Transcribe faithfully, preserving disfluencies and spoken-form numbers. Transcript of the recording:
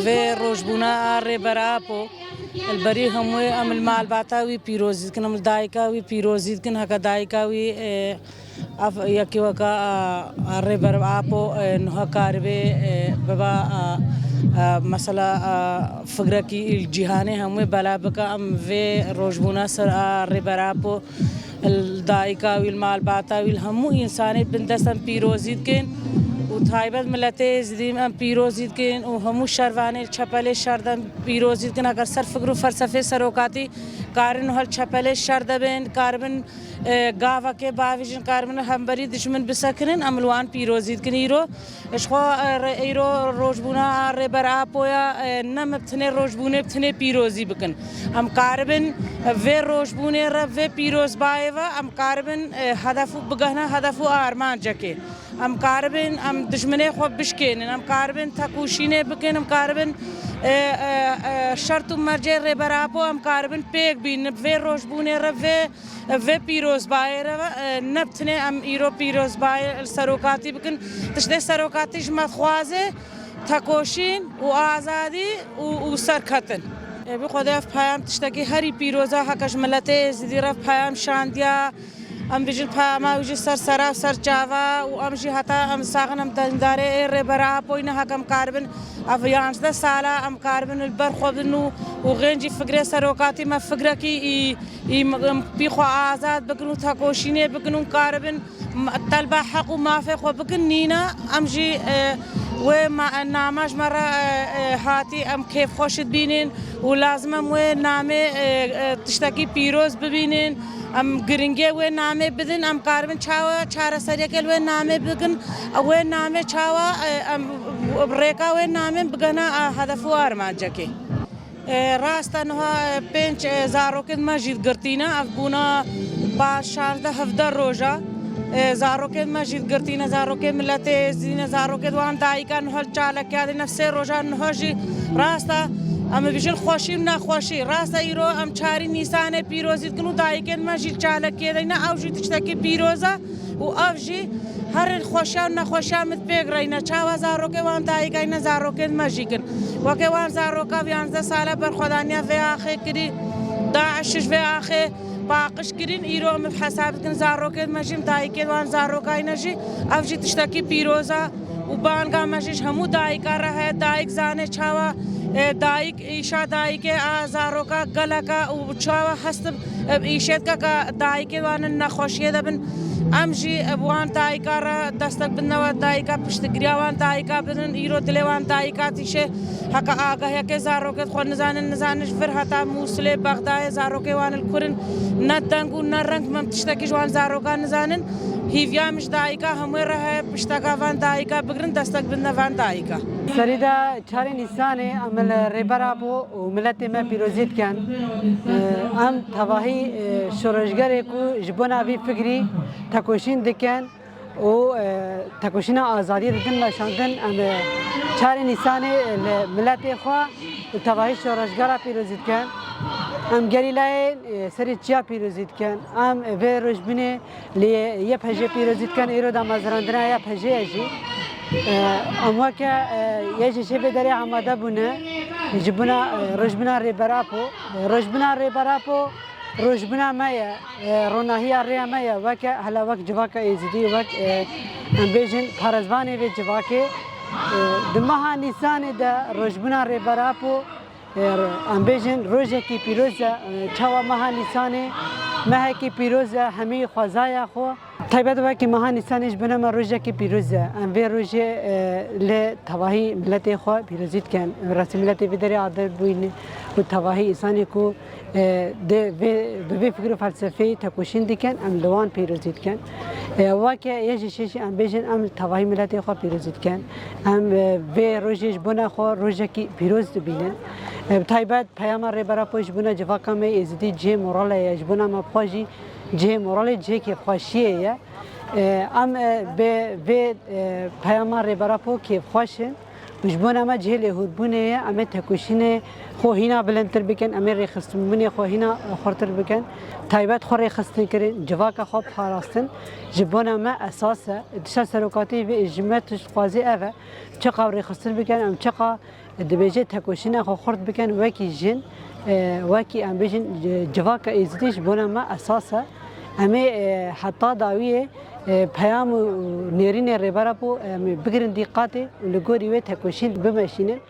Vê rojbûna a Rêber Apo, li berî hemûyê em li malbata wî pîrozî dikin, em li dayika wî pîrozî dikin, heke dayika wî, e, ev yekê weke, a, a Rêber Apo, e, niha karibê, e, biba, a, a, mesela, a, fikrekî li cîhanê hemûyê bela bike, em vê rojbûna ser a Rêber Apo, li dayika wî, li malbata wî, li hemû însanê bindest em pîrozî dikin û taybet miletê Êzidî em pîrozî dikin û hemû şervanê li çepelê şer de em pîrozî dikin. Heger ser fikr û felsefê serokatî karin û hel çepelê şer de bên, karibin, e, gavekê bavêjin, karibin hemberî dijmin bisekinin, em li wan pîrozî dikin îro. Ji xwe, e, re-, îro rojbûna a Rêber Apoya, e, ne em bi tinê rojbûnê, bi tinê pîrozî bikin. Em karibin, e, vê rojbûnê re, vê pîrozbayê ve, em karibin, e, hedef û bigehne hedef û armancekê. Em karibin, em dijminê xwe bişkênin, em karibin tekoşînê bikin, em karibin, e, e, e, şert û mercê Rêber Apo, em karibin pêk bînin. Vê rojbûnê re, vê Vê pîrozbayê re, e, ne bi tinê em îro pîrozbayê li serokatî bikin. Tiştê serokatî ji me dixwaze tekoşîn û azadî û, û serketin. E, bi Xwedê ev peyam tiştekî herî pîroz e, heke ji miletê Êzidî re ev peyam şandiya. Em bijin peyama wî jî ser sera û ser çava û em jî heta em saxin em dengdarê ê Rêber Apoyî ne, heke em karibin ev yanzdeh sala em karibin li ber xwe bin û, û xêncî fikrê serokatî me fikrekî î Î m-, m-, pî xwe azad bikin û tekoşînê bikin û karibin m-, telba heq û mafê xwe bikin. Nîna em jî, e, wê ma-, nama ji me re, e, e, hatî, em kêfxweş dibînin û lazim em wê namê, e, e, tiştekî pîroz bibînin. Em giringê wê namê bidin, em karibin çawa çareseriyeke li wê namê bikin, wê namê çawa, e, em rêka wê namê bigihna, e, hedef û armancekê. E, rast e, niha, e, pênc, e, zarokên me jî digirtîne. Ev bûna ba şazdeh hevdeh roja. E, zarokên me jî digirtîne, zarokên miletê Êzidî ne, zarokên wan dayika niha li çalakiya de ne, sê roja niha jî rast e, em ê bijin xweşî û nexweşî. Rast e, îro em çarî Nîsanê pîrozî dikin û dayikên me jî li çalakiyê de ne, ew jî tiştekî pîroz e. Û ev jî her xweşiya û nexweşiya min pêk reyne. Çawa zarokê wan dayikayne zarokên me jî kin. Weke wan zaroka yanzdeh sala berxwedaniya vê axê kirî, DAIŞ ji vê axê paqij kirin, îro min hesab dikin zarokên me jî, dayikên wan zarokayne jî, ev jî tiştekî pîroz e û banga me jî ji hemû dayika re heye. Dayik zane çawa, e, dayik Îşa dayikê a zaroka gelek e û çawa hest bi, bi îşê dike ka dayikê wan in nexweşiyê de bin. Em jî bi wan dayika re destek bidin, wan dayika piştgiriya wan dayika bidin. Îro dilê wan dayika tîşe heke agahiyekê zarokê xwe nizanin, nizanin ji vir heta Mûsilê, Bexdayê zarokê wan li kur in. Ne deng û ne reng, em tiştekî ji wan zarokan nizanin. Hîviya min ji dayika hemû re heye, pişteka van dayika bigirin, destek bidine van dayika. Serî de çarê Nîsanê em li Rêber Apo û miletê me pîrozî dikin. Em tevahî, e, şoreşgerê ku ji bona vî fikrî tekoşîn dikin û, e, tekoşîna azadiyê didin meşandin, em, e, çarê Nîsanê li miletê xwe û tevahî şoreşgera pîrozî dikin. Em gerîlayên, e, serê çiya pîrozî dikin. Em vê rojbûnê Lê Y P J pîrozî dikin, îro damezrandina Y P J ye jî. E, em weke, e, Y J Ş vê derê amade bûne ji bona, e, rojbûna Rêber Apo. E, rojbûna Rêber Apo, rojbûna me ye, e, ronahiya rêya me ye, weke, hela wek civaka Êzidî, wek, e, em bêjin parêzvanê vê civakê. E, di meha Nîsanê de rojbûna Rêber Apo, Em bêjin rojekî pîroz e, çawa meha Nîsanê mehekî pîroz e, hemî xwezaya xwe. Taybet wekî meha Nîsanê ji bona me rojekî pîroz e. Em vê rojê, e, li tevahî miletê xwe pîrozî dikin. Rastî miletê vê derê ade bûyîn û tevahî însanê ku, e, di vê, bi vê fikr û felsefeyê tekoşîn dikin, em li wan pîrozî dikin. E, weke Y J Ş jî em bêjin, em li tevahî miletê xwe pîrozî dikin. Em, e, vê rojê ji bona xwe rojekî pîroz dibînin. E, bi taybet peyama Rêber Apo ji bona civaka me Êzidî cihê moralê ye, ji bona me bi xwe jî cihê moralê, cihê kêfxweşiyê ye. E, em, e, bi vê, e, peyama Rêber Apo kêfxweş in. Û ji bona me cihê lêhûrbûnê ye, em ê tekoşînê xwe hîna bilindtir bikin, em ê rêxistinbûnê xwe hîna xurtir bikin. Taybet xwe rêxistin kirin, civaka xwe parastin ji bona me esas e. Dişa serokatî vê ji me tişt dixwazê ev e. Çiqa rêxistin bikin, em çiqa Dibêje tekoşîna xwe xurt bikin wekî jin, e, wekî em bêjin, e, civaka êzidî ji bona me esas e. Em ê, e, heta dawiyê, e, peyam û nêrînê Rêber Apo em ê bigirin dîqatê û li gorî wê tekoşîn bimeşînin.